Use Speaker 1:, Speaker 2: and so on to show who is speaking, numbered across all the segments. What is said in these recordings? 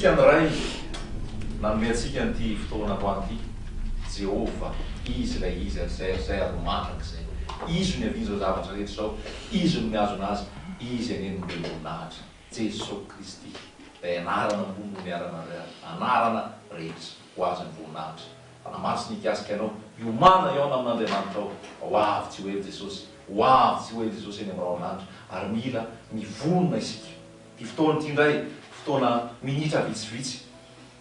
Speaker 1: Isaorantsika ny Ray nanome antsika an'ity fotoana androany ity. Jehovah, Izy ilay Izy hatrizay hatrizay ary ho mandrakizay. Izy no niavian'izao zavatra rehetra izao, Izy no mihazona azy, Izy anie no omem-boninahitra. Jesoa Kristy, ilay anarana ambony noho ny anarana anarana rehetra. Ho Azy ny voninahitra. Fanahy Masina hikasika anao, hiomana hihaona amin'Andriamanitrao, fa ho avy tsy ho ela Jesosy, ho avy tsy ho ela Jesosy eny amin'ny rahona lanitra, ary mila mivonona isika. Ity fotoana ity indray, fotoana minitra vitsivitsy,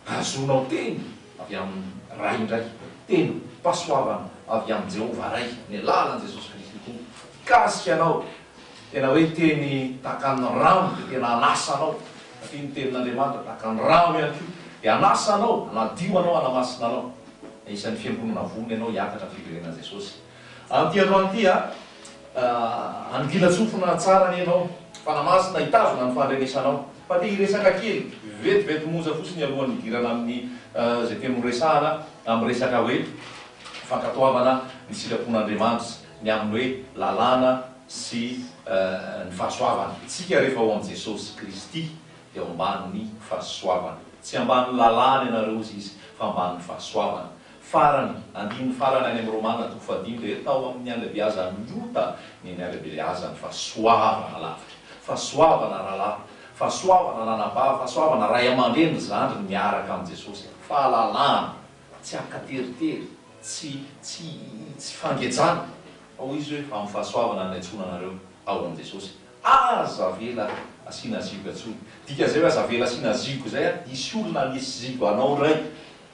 Speaker 1: hahazoanao teny avy amin'ny Ray indray, teny fahasoavana avy amin'i Jehovah Ray, amin'ny alalan'i Jesosy Kristy Tompo, hikasika anao, tena hoe teny tahaka ny rano dia tena hanasa anao, satria ny tenin'Andriamanitra tahaka ny rano ihany koa, dia hanasa anao, hanadio anao, hanamasina anao. Anisan'ny fiangonana vonona ianao hiakatra ny fiverenan'i Jesosy. Amin'ity androany ity, Hanongilan-tsofina tsara anie ianao, Fanahy Masina hitazona ny fandrenesanao. Fa te hiresaka kely, vetivety monja fotsiny alohan'ny hidirana amin'ny izay teny horesahana, amin'ny resaka hoe fankatoavana ny sitrapon'Andriamanitra, ny amin'ny hoe lalàna sy ny fahasoavana. Isika rehefa ao amin'i Jesosy Kristy dia ao ambanin'ny fahasoavana. Tsy ambanin'ny lalàna ianareo hozy izy fa ambanin'ny fahasoavana. Farany, andininy farany any amin'ny Romana toko fahadimy dia hoe tao amin'ny halebiazan'ny ota ny nihalebiazan'ny fahasoavana lavitra. Fahasoavana rahalahy, fahasoavana ranabavy, fahasoavana ray aman-dreny, zandry miaraka amin'i Jesosy. Fahalalahana, tsy ankateritery, tsy tsy tsy fangejana. Fa hoy Izy hoe amin'ny fahasoavana no niantsoana anareo ao amin'i Jesosy. Aza avela asiana zigo intsony. Dikan'izay hoe aza avela asiana zigo izay, hisy olona hanisy zigo anao indray.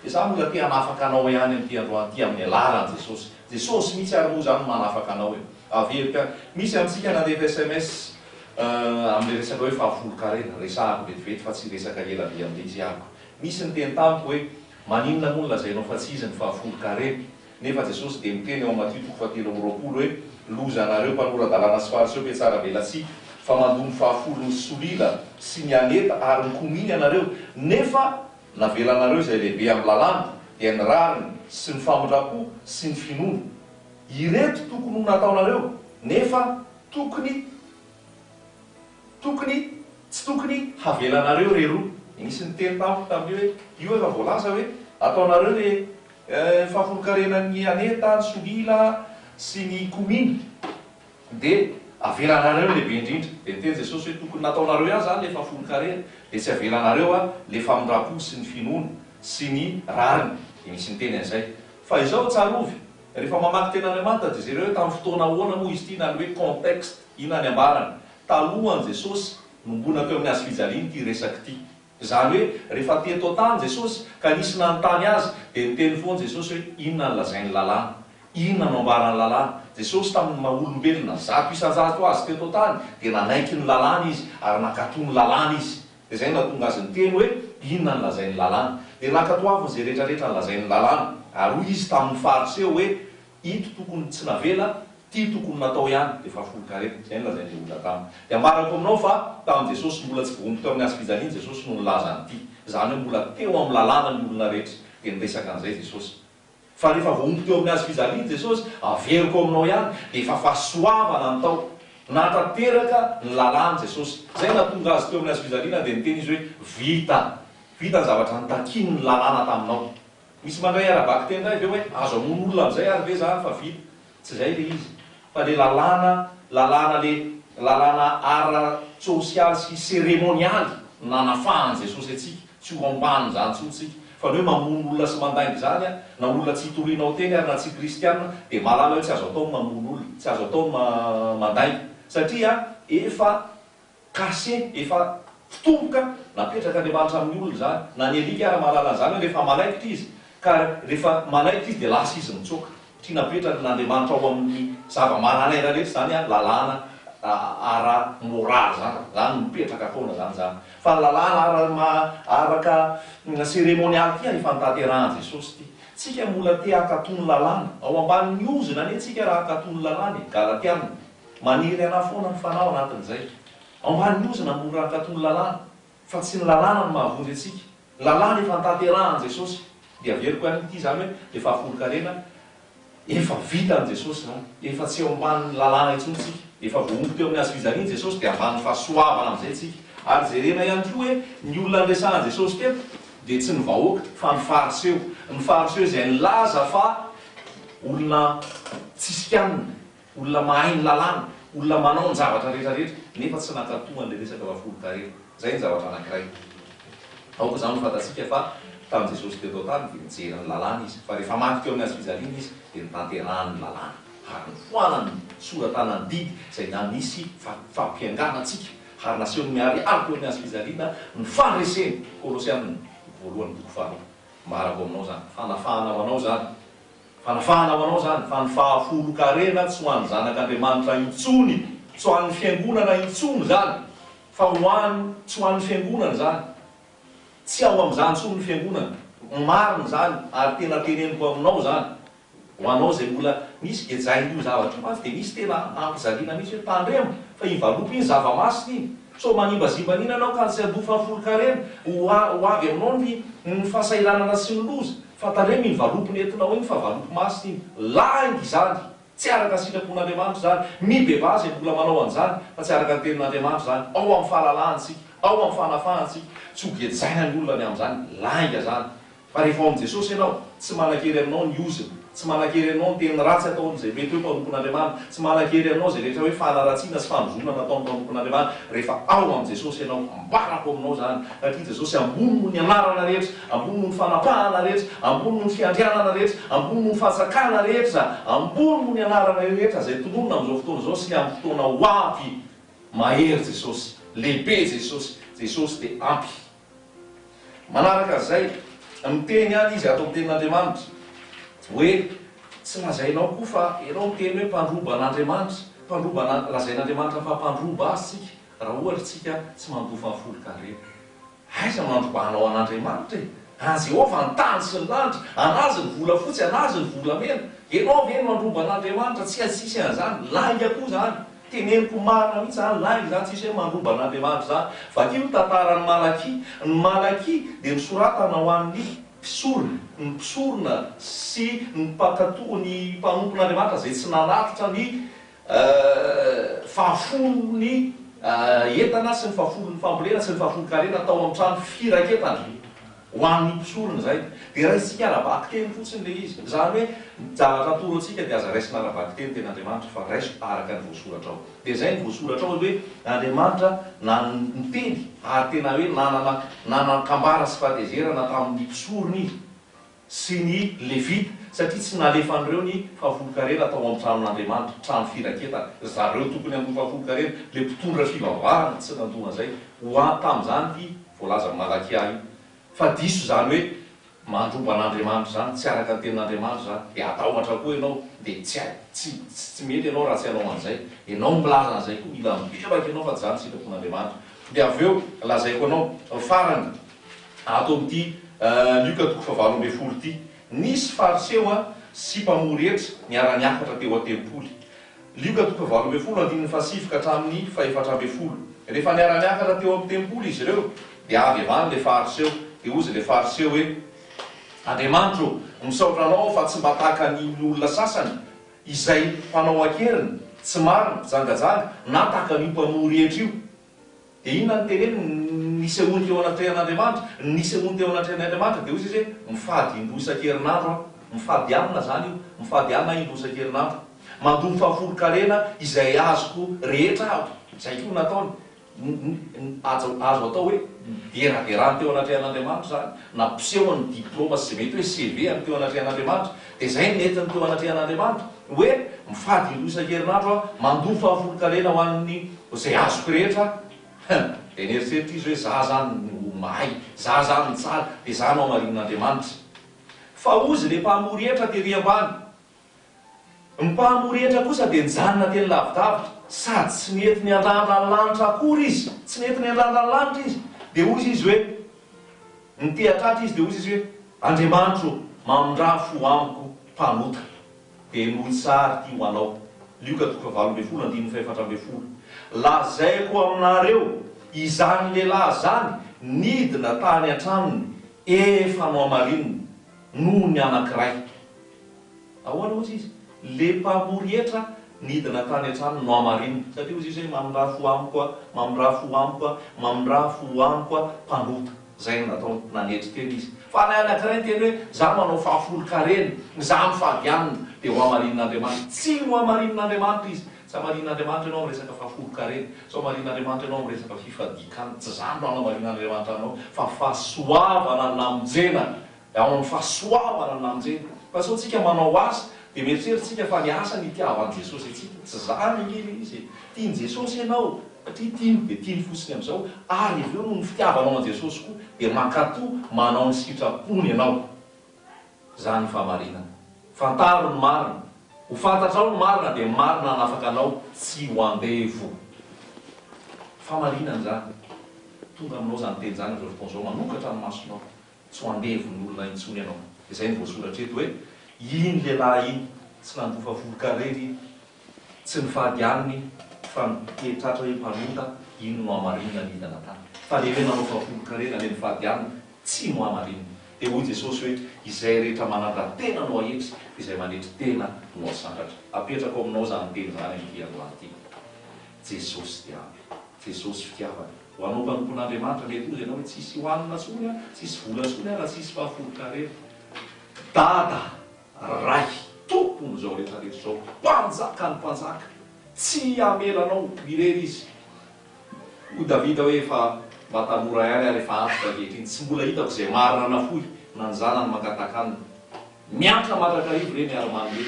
Speaker 1: Dia za mbola te hanafaka anao ihany amin'ity androany ity amin'ny alalan'i Jesosy. Jesosy mihitsy ary moa izany no manafaka anao e. Averiko ihany. Misy amintsika nandefa sms amin'ilay resaka hoe fahafolon-karena. Resahako vetivety fa tsy hiresaka ela be amin'ilay izy ahako. Misy niteny tamiko hoe maninona moa no lazainao fa tsy izy ny fahafolon-karena nefa Jesosy dia miteny ao Matio toko fahatelo amby roapolo hoe lozanareo mpanora-dalàna sy fariseo mpihatsaravelatsihy fa mandoa ny fahafolon'ny solila sy ny aneta ary ny kominy ianareo nefa Navelanareo izay lehibe amin'ny lalàna, dia ny rariny sy ny famindram-po sy ny finoana. Ireto tokony ho nataonareo, nefa tokony, tokony, tsy tokony havelanareo reroa. Nisy niteny tamiko tamin'io hoe, io efa voalaza hoe, ataonareo le fahafolonkarenan'ny aneta, ny solila sy ny kominy. Dia avelanareo ny lehibe indrindra. Dia niteny Jesosy hoe, tokony nataonareo ihany izany ilay fahafolon-karena, dia tsy avelanareo aho ilay famindram-po sy ny finoana sy ny rariny. Dia nisy niteny an'izay. Fa izao tsarovy, rehefa mamaky tenin'Andriamanitra dia jereo hoe tamin'ny fotoana ahoana moa izy ity na ny hoe contexte, inona ny ambarany. Talohan'i Jesosy nomboana teo amin'ny hazofijaliana ity resaka ity. Izany hoe rehefa teto an-tany Jesosy ka nisy nanontany Azy dia niteny foana Jesosy hoe inona no lazain'ny lalàna? Inona no ambaran'ny lalàna? Jesosy tamin'ny maha olombelona 100% Azy teto an-tany dia nanaiky ny lalàna Izy ary nankatò ny lalàna Izy. Dia izay no nahatonga Azy niteny hoe inona no lazain'ny lalàna? Dia nankatoaviny izay rehetra rehetra nolazain'ny lalàna. Ary hoy Izy tamin'ny Fariseo hoe Ito tokony tsy navela, ty tokony natao ihany, dia fahafolon-karena. Izay no lazain'ilay olona taminy. Dia ambarako aminao fa tamin'i Jesosy mbola tsy voahombo teo amin'ny hazo fijaliana Jesosy no nilaza an'ity. Izany hoe mbola teo amin'ny lalàna ny olona rehetra. Dia niresaka an'izay Jesosy. Fa rehefa voahombo teo amin'ny hazo fijaliana Jesosy, averiko aminao ihany, dia efa fahasoavana ny tao. Nahatanteraka ny lalàna Jesosy. Izay no nahatonga Azy teo amin'ny hazo fijaliana dia niteny Izy hoe, Vita. Vita ny zavatra nitakian'ny lalàna taminao. Misy mandray ara-bakiteny indray ve hoe azo hamono olona amin'izay ary ve zany fa vita? Tsy izay le izy fa le lalàna, lalàna le lalàna ara-tsosialy sy seremonialy nanafahan'i Jesosy antsika, tsy ho ambanin'izany intsony tsika. Fa ny hoe mamono olona sy mandainga izany an, na olona tsy itorianao teny ary na tsy kristiana dia mahalala hoe tsy azo atao ny mamono olona, tsy azo atao ny mandainga satria efa Cassé, efa fitomboka napetrak'Andriamanitra amin'ny olona izany, na ny alika ara mahalala an'izany hoe rehefa manaikitra izy, ka rehefa manaikitra izy dia lasa izy mitsoaka, satria napetrak'Andriamanitra ao amin'ny zava-manan'aina rehetra izany an, lalàna ara moraly izany, izany mipetraka foana izany izany, fa ny lalàna ara araka seremonialy ity an efa notanterahan'i Jesosy ity, tsika mbola te hankatò ny lalàna, ao ambanin'ny ozona anie tsika raha hankatò ny lalàna e, Galatiana. Manery anah foana ny fanahy ao anatin'izay. Ambany ozona mora hankatò ny lalàna, fa tsy ny lalàna no mahavonjy antsika. Ny lalàna efa notanterahan'i Jesosy. Dia averiko ihany ity izany hoe ilay fahafolon-karena efa vitan'i Jesosy izany. Efa tsy eo ambanin'ny lalàna intsony isika. Efa voahombo teo amin'ny hazo fijaliana Jesosy dia ambanin'ny fahasoavana amin'izay isika. Ary jerena ihany koa hoe ny olona niresahan'i Jesosy teto dia tsy ny vahoaka fa ny Fariseo. Ny Fariseo izay nilaza fa olona tsisy kianina, olona mahay ny lalàna, olona manao ny zavatra rehetra rehetra nefa tsy nankatò an'ilay resaka fahafolon-karena. Izay ny zavatra anankiray. Aoka izany ho fantatsika fa tamin'i Jesosy teto an-tany dia nijery ny lalàna Izy, fa rehefa maty teo amin'ny hazofijaliana Izy dia notanterahany ny lalàna ary nofoanany ny sora-tanan'ny didy izay nanisy fampiangana antsika ary nasehony miharihary teo amin'ny hazofijaliana ny fandreseny. Kolosiana, toko voalohany, toko faharoa. Ambarako aminao izany, fanafahana ho anao izany. Fanafahana ho anao izany, fa ny fahafolon-karena tsy ho an'ny zanak'Andriamanitra intsony, tsy ho an'ny fiangonana intsony izany, fa ho an, tsy ho an'ny fiangonana izany. Tsy ao amin'izany intsony ny fiangonana. Marina izany, ary tena teneniko aminao izany. Ho anao izay mbola misy gejain'io zavatra io mantsy dia misy tena ampijaliana mihitsy hoe tandremo fa iny valopy iny zava-masina iny. Sao manimbazimba an'iny ianao ka tsy handoa fahafolon-karena, ho ho avy aminao ny ny fahasahiranana sy ny loza. Fa tandremo iny valopy nentinao iny fa valopy masina iny. Lainga izany! Tsy araka ny sitrapon'Andriamanitra izany. Mibebaha izay mbola manao an'izany fa tsy araka ny tenin'Andriamanitra izany. Ao amin'ny fahalalahana isika, ao amin'ny fanafahana isika. Tsy ho gejaina ny olona ny amin'izany. Lainga izany. Fa rehefa ao amin'i Jesosy ianao, tsy manan-kery aminao ny ozona, tsy manan-kery aminao ny teny ratsy ataon'izay mety hoe mpanompon'Andriamanitra, tsy manan-kery aminao izay rehetra hoe fanaratsiana sy fanozonana ataon'ny mpanompon'Andriamanitra, rehefa ao amin'i Jesosy ianao, ambarako aminao izany, satria Jesosy ambony noho ny anarana rehetra, ambony noho ny fanapahana rehetra, ambony noho ny fiandrianana rehetra, ambony noho ny fanjakana rehetra, ambony noho ny anarana rehetra izay tononina amin'izao fotoana izao sy ny amin'ny fotoana ho avy, mahery Jesosy, lehibe Jesosy, Jesosy dia ampy. Manaraka an'izay, miteny ihany izy ato amin'ny Tenin'Andriamanitra hoe, Tsy lazainao koa fa ianao miteny hoe mpandroba an'Andriamanitra, mpandroba ana, lazain'Andriamanitra fa mpandroba Azy isika raha ohatra isika tsy mandoa fahafolon-karena. Aiza no androbanao an'Andriamanitra e? An'i Jehovah ny tany sy ny lanitra, an'Azy ny volafotsy, an'Azy ny volamena. Ianao ve no handroba an'Andriamanitra? Tsia, tsisy an'izany. Lainga koa izany. Teneniko marina mihitsy zany, lainga zany, tsisy hoe mandroba an'Andriamanitra zany. Vakio ny tantaran'i Malakia. Ny Malakia dia nosoratana ho an'ny mpisorona, ny mpisorona sy ny mpankatò, ny mpanompon'Andriamanitra izay tsy nanatitra ny fahafolon'ny entana sy ny fahafolon'ny fambolena sy ny fahafolon-karena tao amin'ny trano firaketana. Ho an'ny mpisorona izay. Dia raisintsika ara-bakiteny fotsiny ilay izy. Izany hoe, ny zavatra atoro antsika dia aza raisina ara-bakiteny tenin'Andriamanitra fa raiso araka ny voasoratra ao. Dia izay ny voasoratra ao hoe, Andriamanitra niteny ary tena hoe nanana nanan-kambara sy fahatezerana tamin'ny mpisorona Izy sy ny Levita satria tsy nalefan'ireo ny fahafolonkarena tao amin'ny tranon'Andriamanitra, trano firaketana. Ry zareo tokony handoa fahafolonkarena, ilay mpitondra fivavahana tsy nandoa an'izay. Ho an tamin'izany ity voalazan'i Malakia io. Fa diso izany hoe mandroba an'Andriamanitra izany, tsy araka ny tenin'Andriamanitra izany, dia hatahotra koa ianao, dia tsy tsy tsy mety ianao raha tsy hanao an'izay. Ianao milaza an'izay koa mila mibebaka ianao fa tsy izany ny sitrapon'Andriamanitra. Dia avy eo lazaiko anao farany ato amin'ity Lioka toko fahavalo ambinifolo ity. Nisy Fariseo sy mpamory hetra niara-niakatra teo an-tempoly. Lioka toko fahavalo ambinifolo andininy fahasivy ka hatramin'ny fahefatra ambinifolo. Rehefa niara-niakatra teo amin'ny tempoly izy ireo, dia avy avy any ilay Fariseo. Dia hozy ilay Fariseo hoe, Andriamanitra ô, misaotra Anao aho fa tsy mba tahaka ny olona sasany, izay mpanao an-keriny, tsy marina, mpijangajanga, na tahaka an'io mpamory hetra io. Dia inona no teneniny? Ny nisehoany teo anatrehan'Andriamanitra. Ny nisehoany teo anatrehan'Andriamanitra dia hoy izy hoe, Mifady indroa isan-kerinandro aho. Mifady hanina izany io. Mifady hanina aho indroa isan-kerinandro. Mandoa ny fahafolon-karena izay azoko rehetra aho. Izay koa no nataony. Azo atao hoe nideraderany teo anatrehan'Andriamanitra izany. Nampisehony ny diplaoma sy izay mety hoe CV-ny teo anatrehan'Andriamanitra. Dia izay no nentiny teo anatrehan'Andriamanitra. Hoe, mifady indroa isan-kerinandro aho, mandoa fahafolon-karena ho an'ny izay azoko rehetra aho. Hum! Dia nieritreritra izy hoe, Za izany no mahay, za izany no tsara, dia za no hamarinin'Andriamanitra. Fa hozy ilay mpamory hetra tery ambany. Ny mpamory hetra kosa dia nijanona teny lavidavitra, sady tsy nety niandrandra ny lanitra akory izy, tsy nety niandrandra ny lanitra izy. Dia hozy izy hoe, niteha-tratra izy, dia hozy izy hoe, Andriamanitro ô, mamindrà fo amiko, mpanota. Dia henoy tsara ity ho anao. Lioka toko fahavalo ambinifolo andininy fahefatra ambinifolo. Lazaiko aminareo, izany lehilahy izany nidina tany an-tranony efa nohamarinina noho ny anankiray. Ahoana hozy izy? Le mpamory hetra. Nidina tany an-trano nohamarinina. Satria hozy izy hoe, Mamindrà fo amiko aho, mamindrà fo amiko aho, mamindrà fo amiko aho, mpanota. Izay no nataony, nanetry tena izy. Fa ilay anankiray niteny hoe, Izaho manao fahafolon-karena, izaho mifady hanina, dia hohamarinin'Andriamanitra. Tsy nohamarinin'Andriamanitra izy. Tsy hamarinin'Andriamanitra ianao amin'ny resaka fahafolon-karena, tsy hohamarinin'Andriamanitra ianao amin'ny resaka fifadian-kanina. Tsy izany no hanamarinan'Andriamanitra anao, fa fahasoavana no namonjena Ao amin'ny fahasoavana no namonjena. Fa sao tsika manao asa dia mieritreritra tsika fa ny asa no itiavan'i Jesosy antsika. Tsy izany ange ilay izy e. Tian'i Jesosy ianao satria tiany dia tiany fotsiny amin'izao ary avy eo noho ny fitiavanao an'i Jesosy koa dia mankatò manao ny sitrapony ianao. Izany ny fahamarinana. Fantaro ny marina. Ho fantatrao ny marina dia ny marina hanafaka anao tsy ho andevo. Fahamarinana izany. Tonga aminao izany teny izany amin'izao fotoana izao manokatra ny masonao. Tsy ho andevon'ny olona intsony ianao. Izay no voasoratra eto hoe, Iny lehilahy iny, tsy nandofa volon-karena iny, tsy nifady hanina iny, fa nitetratra hoe mpanota, iny no hamarinina nidina tany. Fa le hoe nanaofa volon-karena, le nifady hanina, tsy nohamarinina. Dia hoy Jesosy hoe, Izay rehetra manandra-tena no ahetry, fa izay manetry tena no asandratra. Apetrako aminao izany teny izany amin'ity androany ity. Jesosy dia ampy. Jesosy fitiavana. Ho anao mpanompon'Andriamanitra, mety hozy ianao hoe tsisy hohanina intsony aho, tsisy vola intsony aho raha tsisy fahafolon-karena. Dada, Ray, Tompon'izao rehetra rehetra izao, Mpanjakan'ny mpanjaka, tsy hamela anao ho irery Izy. Hoy Davida hoe efa mba tanora ihany ary efa antitra ankehitriny, tsy mbola hitako izay marina nafoy na ny zanany mangataka-hanina. Miantra mandrakariva ireny ary manome.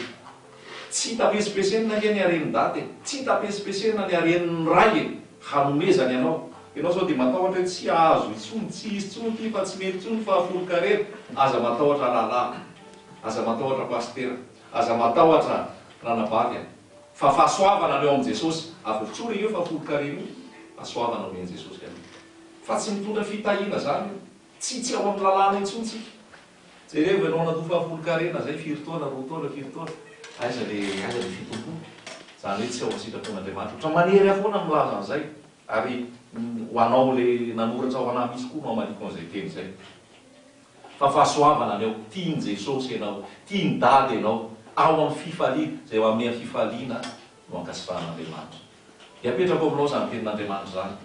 Speaker 1: Tsy hita pesipesenina ange ny haren'i Dada e! Tsy hita pesipesenina ny haren'ny Ray e! Hanomezany anao. Ianao sao dia matahotra hoe tsy hahazo intsony, tsy hisy intsony ity fa tsy mety intsony fahafolon-karena. Aza matahotra rahalahy, aza matahotra pasitera, aza matahotra ranabavy a! Fa fahasoavana ny ao amin'i Jesosy. Avotsory io fahafolon-karena io, fahasoavana omen'i Jesosy anao. Fa tsy mitondra fitahiana izany io. Tsy tsy ao amin'ny lalàna intsony tsika. Jerevo ianao nandoa fahafolon-karena zay firy taona, roa taona, firy taona, aiza le aiza le fitompoana? Zany hoe tsy ao amin'ny sitrapon'Andriamanitra. Ohatran'ny manery ahy foana ny milaza an'izay ary ho anao le nanoratra ho anah mihitsy koa no hamaliako an'izay teny izay. Fa fahasoavana ny ao, tian'i Jesosy ianao, tian'i Dada ianao, ao amin'ny fifaliana, izay manome fifaliana no ankasitrahan'Andriamanitra. Dia apetrako aminao izany tenin'Andriamanitra izany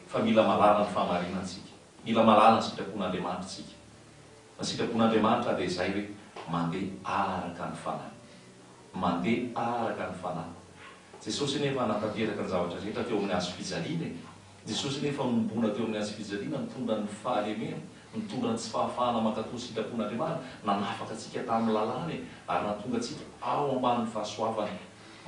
Speaker 1: fa mila mahalala ny fahamarinana isika. Mila mahalala ny sitrapon'Andriamanitra isika. Ny sitrapon'Andriamanitra dia izay hoe mandeha araka ny Fanahy. Mandeha araka ny Fanahy. Jesosy anefa nanatanteraka ny zavatra rehetra teo amin'ny hazo fijaliana e. Jesosy anefa nohomboana teo amin'ny hazo fijaliana nitondra ny fahalemena, nitondra ny tsy fahafahana mankatò ny sitrapon'Andriamanitra, nanafaka antsika tamin'ny lalàna e, ary nahatonga antsika ao ambanin'ny fahasoavana.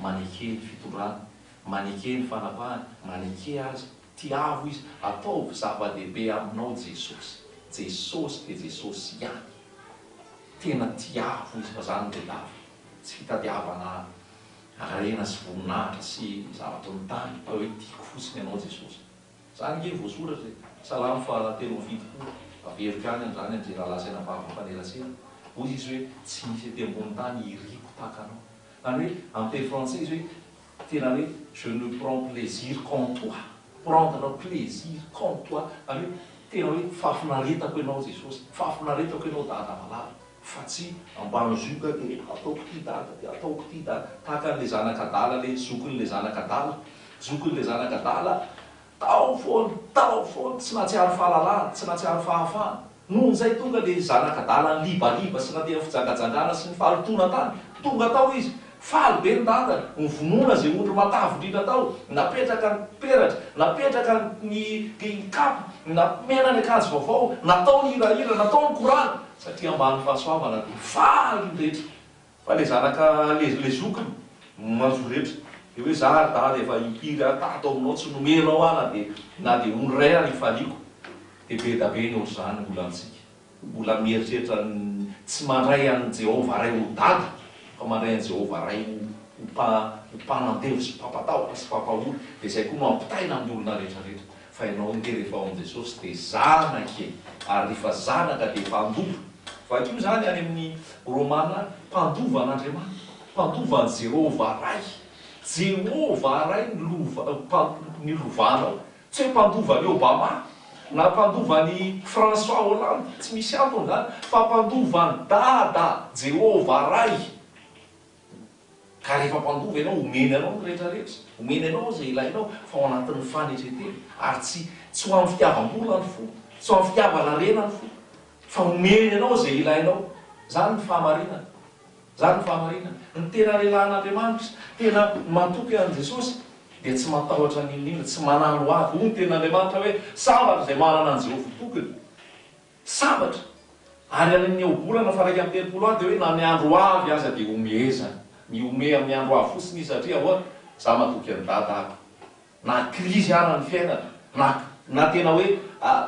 Speaker 1: Maneke ny fitondrany, maneke ny fanapahany, maneke Azy. Tiavo izy, ataovy zava-dehibe aminao Jesosy. Jesosy dia Jesosy ihany. Tena tiavo izy fa zany no tadiavina. Tsy fitadiavana harena sy voninahitra sy zavatry ny tany fa hoe tiako fotsiny ianao Jesosy. Zany ange voasoratra e. Salamo faha 73, averiko ihany androany an-dry rahalahy sy anabavy mifanerasera. Hoy izy hoe tsy misy ety ambony tany iriko tahaka anao. Zany hoe amin'ny teny frantsay izy hoe Tena hoe je ne prends plaisir qu'en toi, prendre plaisir qu'en toi, zany hoe tena hoe fahafinaretako ianao Jesosy, fahafinaretako ianao Dada malala, fa tsy ambany zioga dia ataoko ity Dada, dia ataoko ity Dada, tahaka an'ilay zanak'adala, ilay zokin'ilay zanak'adala, zokin'ilay zanak'adala, Tao foana, tao foana, tsy nahatsiaro fahalalahana, tsy nahatsiaro fahafahana. Nony izay tonga ilay zanak'adala nilibaliba sy nandeha fijangajangana sy ny fahalotoana tany, tonga tao izy, faly be ny dadany, novonoina izay ondry matavy indrindra tao, napetraka ny peratra, napetraka ny ny kapa, namena ny akanjo vaovao, natao ny hirahira, natao ny korana, satria ambany fahasoavana dia faly ny rehetra. Fa le zanaka le le zokiny manjoretra de hoe za ry dada efa impiry aho tato aminao tsy nomenao aho na de na de ondry iray ary hifaliako de be da be ny ohatr'izany mbola amintsika mbola mieritreritra ny tsy mandray an'i Jehovah Ray ho dada fa mandray an'i Jehovah Ray ho ho mpa ho mpanandevo sy mpampatahotra sy mpampahory de izay koa no ampitaina amin'ny olona rehetra rehetra fa ianao ange rehefa ao amin'i Jesosy de zanaka e ary rehefa zanaka de efa andoha Vakio izany any amin'ny Romana any, mpandova an'Andriamanitra, mpandova an'i Jehovah Ray. Jehovah Ray ny lova, ny lovanao. Tsy hoe mpandova an'i Obama, na mpandova an'i François Hollande, tsy misy antony izany, fa mpandova an'i Dada, Jehovah Ray. Ka rehefa mpandova ianao, omeny anao ny rehetra rehetra, omeny anao izay ilainao, fa ao anatin'ny fanetren-tena, ary tsy tsy ho amin'ny fitiavam-bola ny fo, tsy ho amin'ny fitiavana harena ny fo, fa omeny anao izay ilainao. Izany ny fahamarinana. Izany ny fahamarinana. Ny tena lehilahin'Andriamanitra, tena matoky an'i Jesosy, dia tsy matahotra n'inon'inona, tsy manahy ho avy. Hoy ny tenin'Andriamanitra hoe, Sambatra izay manana an'i Jehovah ho tokiny. Sambatra! Ary any amin'ny ohabolana faha 31 any dia hoe na ny andro ho avy aza dia homehezana. Mihomehy amin'ny andro ho avy fotsiny izy satria ahoana? Za matoky an'i Dada aho. Na krizy ara ny fiainana, na na tena hoe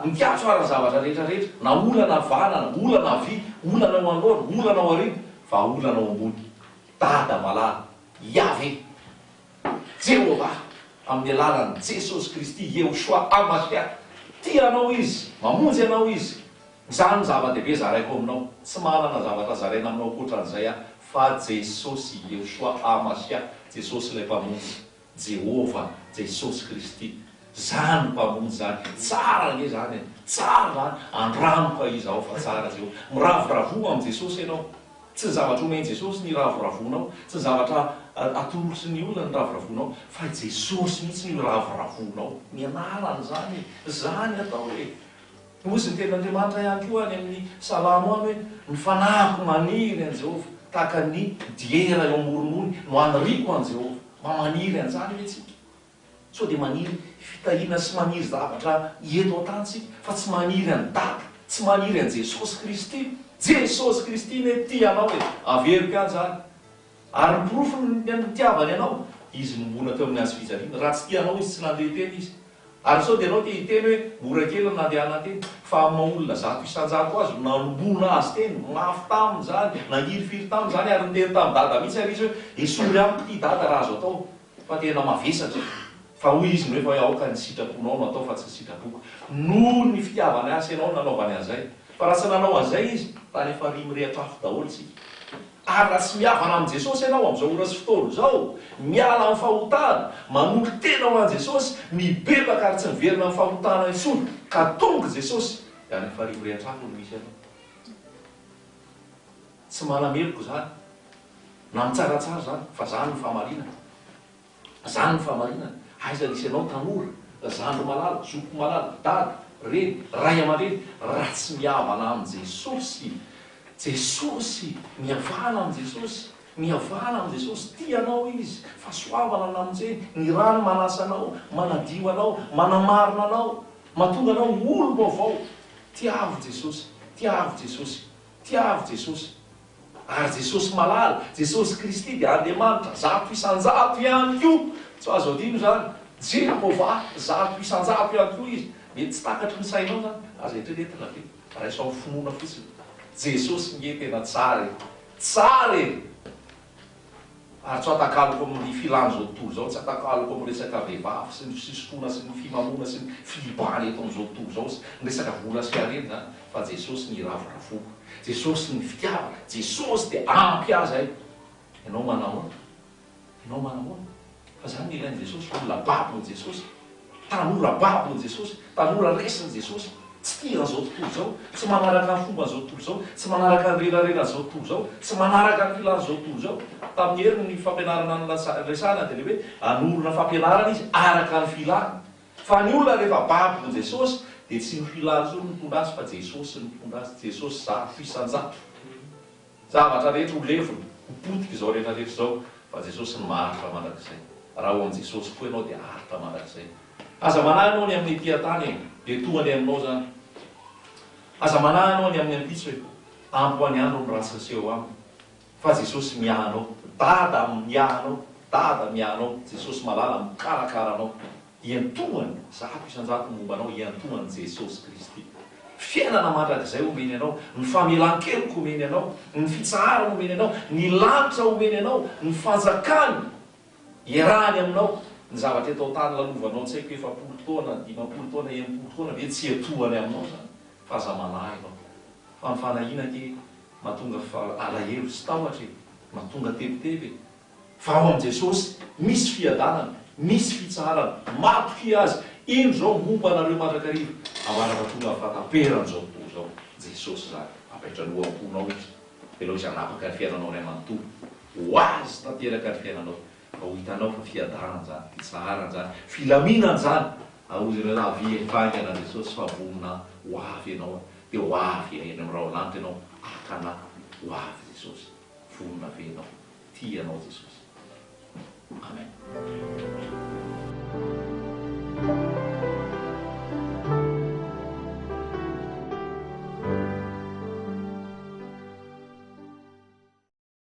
Speaker 1: mikatso ara ny zavatra rehetra rehetra, na olana havanana, olana havia, olana eo anoloana, olana ao aoriana, vahaolana ao ambony. Dada malala. Yaveh. Jehovah, amin'ny alalan'i Jesosy Kristy, Yehoshuah HaMashiach. Tia anao Izy, mamonjy anao Izy. Izany no zava-dehibe zaraiko aminao. Tsy manana zavatra zaraina aminao ankoatran'izay aho, fa Jesosy, Yehoshuah HaMashiach, Jesosy ilay Mpamonjy, Jehovah, Jesosy Kristy. Izany Mpamonjy izany. Tsara ange izany e! Tsara izany. Andramo ka izao fa tsara Jehovah. Miravoravoa amin'i Jesosy ianao. Tsy ny zavatra omen'i Jesosy no iravoravoanao, tsy ny zavatra atolotry ny olona no iravoravoanao, fa i Jesosy mihitsy no iravoravoanao. Ny anarany izany e! Izany atao e! Hozy ny Tenin'Andriamanitra ihany koa any amin'ny Salamo any hoe, Ny fanahiko maniry an'i Jehovah, tahaka ny diera eo amoron'ony no aniriako an'i Jehovah. Mba maniry an'izany ve tsika? Sao dia maniry fitahiana sy maniry zavatra eto an-tany tsika fa tsy maniry an'i Dada, tsy maniry an'i Jesosy Kristy. Jesosy Kristy anie tia anao e! Averiko ihany izany. Ary ny porofo ny nitiavany anao, Izy nombona teo amin'ny hazo fijaliana. Raha tsy tia anao Izy tsy nandeha teny Izy. Ary sao dia ianao te hiteny hoe mora kely ny nandehanany teny, fa amin'ny maha olona 100% azy no nanombona azy teny, mafy taminy izany, nangirifiry taminy izany ary niteny tamin'i Dada mihitsy ary izy hoe esory amiko ity Dada raha azo atao. Fa tena mavesatra. Fa hoy izy nefa hoe aoka ny sitraponao no atao fa tsy ny sitrapoko. Noho ny fitiavany ahy sy ianao no nanaovany an'izay. Fa raha tsy nanao an'izay izy, tany efa ry mirehitra afo daholo isika. Ary raha tsy mihavana amin'i Jesosy ianao amin'izao ora sy fotoana izao, miala amin'ny fahotana, manolo-tena ho an'i Jesosy, mibebaka ary tsy miverina amin'ny fahotana intsony, ka tonga Jesosy, dia any amin'ny farihy mirehitra afo no misy anao. Tsy manameloka izany. Na mitsaratsara izany, fa zany ny fahamarinana. Zany ny fahamarinana. Aiza nisy anao tanora, zandry malala, zokiko malala, dada, reny, ray aman-dreny, raha tsy mihavana amin'i Jesosy. Jesosy, mihavana amin'i Jesosy, mihavana amin'i Jesosy, tia anao Izy, fahasoavana namonjeny, ny rany manasa anao, manadio anao, manamarina anao, mahatonga anao ho olom-baovao. Tiavo Jesosy, tiavo Jesosy, tiavo Jesosy. Ary Jesosy malala, Jesosy Kristy dia Andriamanitra 100% ihany koa. Tsy azo adino izany. Jehovah 100% ihany koa Izy. Mety tsy takatry ny sainao izany. Aza eritreretina be. Raiso amin'ny finoana fotsiny. Jesosy nge tena tsara e. Tsara e! Ary tsy atakaloko amin'ny filan'izao tontolo izao, tsy atakaloko amin'ny resaka vehivavy sy ny fisotroana sy ny fimamoana sy ny filibana eto amin'izao tontolo izao sy ny resaka vola sy harena izany fa Jesosy ny iravoravoako, Jesosy ny fitiavana, Jesosy dia ampy ahy izay. Ianao manahoana? Ianao manahoana? Fa izany no ilain'i Jesosy, olona babon'i Jesosy. Tanora babon'i Jesosy, tanora resin'i Jesosy, tsy tia an'izao tontolo izao, tsy manaraka ny fomban'izao tontolo izao, tsy manaraka ny rerareran'izao tontolo izao, tsy manaraka ny filan'izao tontolo izao. Tamin'ny heriny ny fampianarana noresahana dia ilay hoe hanorina fampianarana izy araka ny filany. Fa ny olona rehefa babon'i Jesosy dia tsy ny filany intsony no mitondra azy fa Jesosy no mitondra azy, Jesosy 100%. Zavatra rehetra ho levona, ho potika izao rehetra rehetra izao, fa Jesosy no maharitra mandrakizay. Raha ao amin'i Jesosy koa ianao dia haharitra mandrakizay. Aza manahy ianao ny amin'ny ety an-tany e, dia toa ny aminao izany. Aza manahy ianao ny amin'ny ampitso e, ampy ho an'ny andro ny ratsy miseho eo aminy. Fa Jesosy miahy anao, Dada miahy anao, Dada miahy anao, Jesosy malala mikarakara anao. Iantohany, 100% momba anao, iantohan'i Jesosy Kristy. Fiainana mandrakizay omeny anao, ny famelan-keloka omeny anao, ny fitsaharana omeny anao, ny lanitra omeny anao, ny fanjakany iarahany aminao, ny zavatra eto an-tany lalovanao tsy haiko 40 taona, 50 taona, 60 taona ve tsy iantohany aminao izany? Fa aza manahy ianao. Fa ny fanahiana ange mahatonga alahelo sy tahotra e, mahatonga tebiteby e. Fa ao amin'i Jesosy misy fiadanana, misy fitsaharana, matokia Azy, indro izao momba anareo mandrakariva, ambara-pahatonga ny fahataperan'izao tontolo izao. Jesosy izany, apetrano ao am-ponao Izy, velao Izy hanapaka ny fiainanao iray manontolo ho. ho azy tanteraka ny fiainanao. Fa ho hitanao fa fiadanana izany, fitsaharana izany, filaminana izany. Ary hoy izy ireo, Avia faingana Jesosy fa vonona ho avy ianao. Dia ho avy eny amin'ny rahona-lanitra ianao haka anà. Ho avy Jesosy. Vonona ve ianao? Tia anao Jesosy. Amen.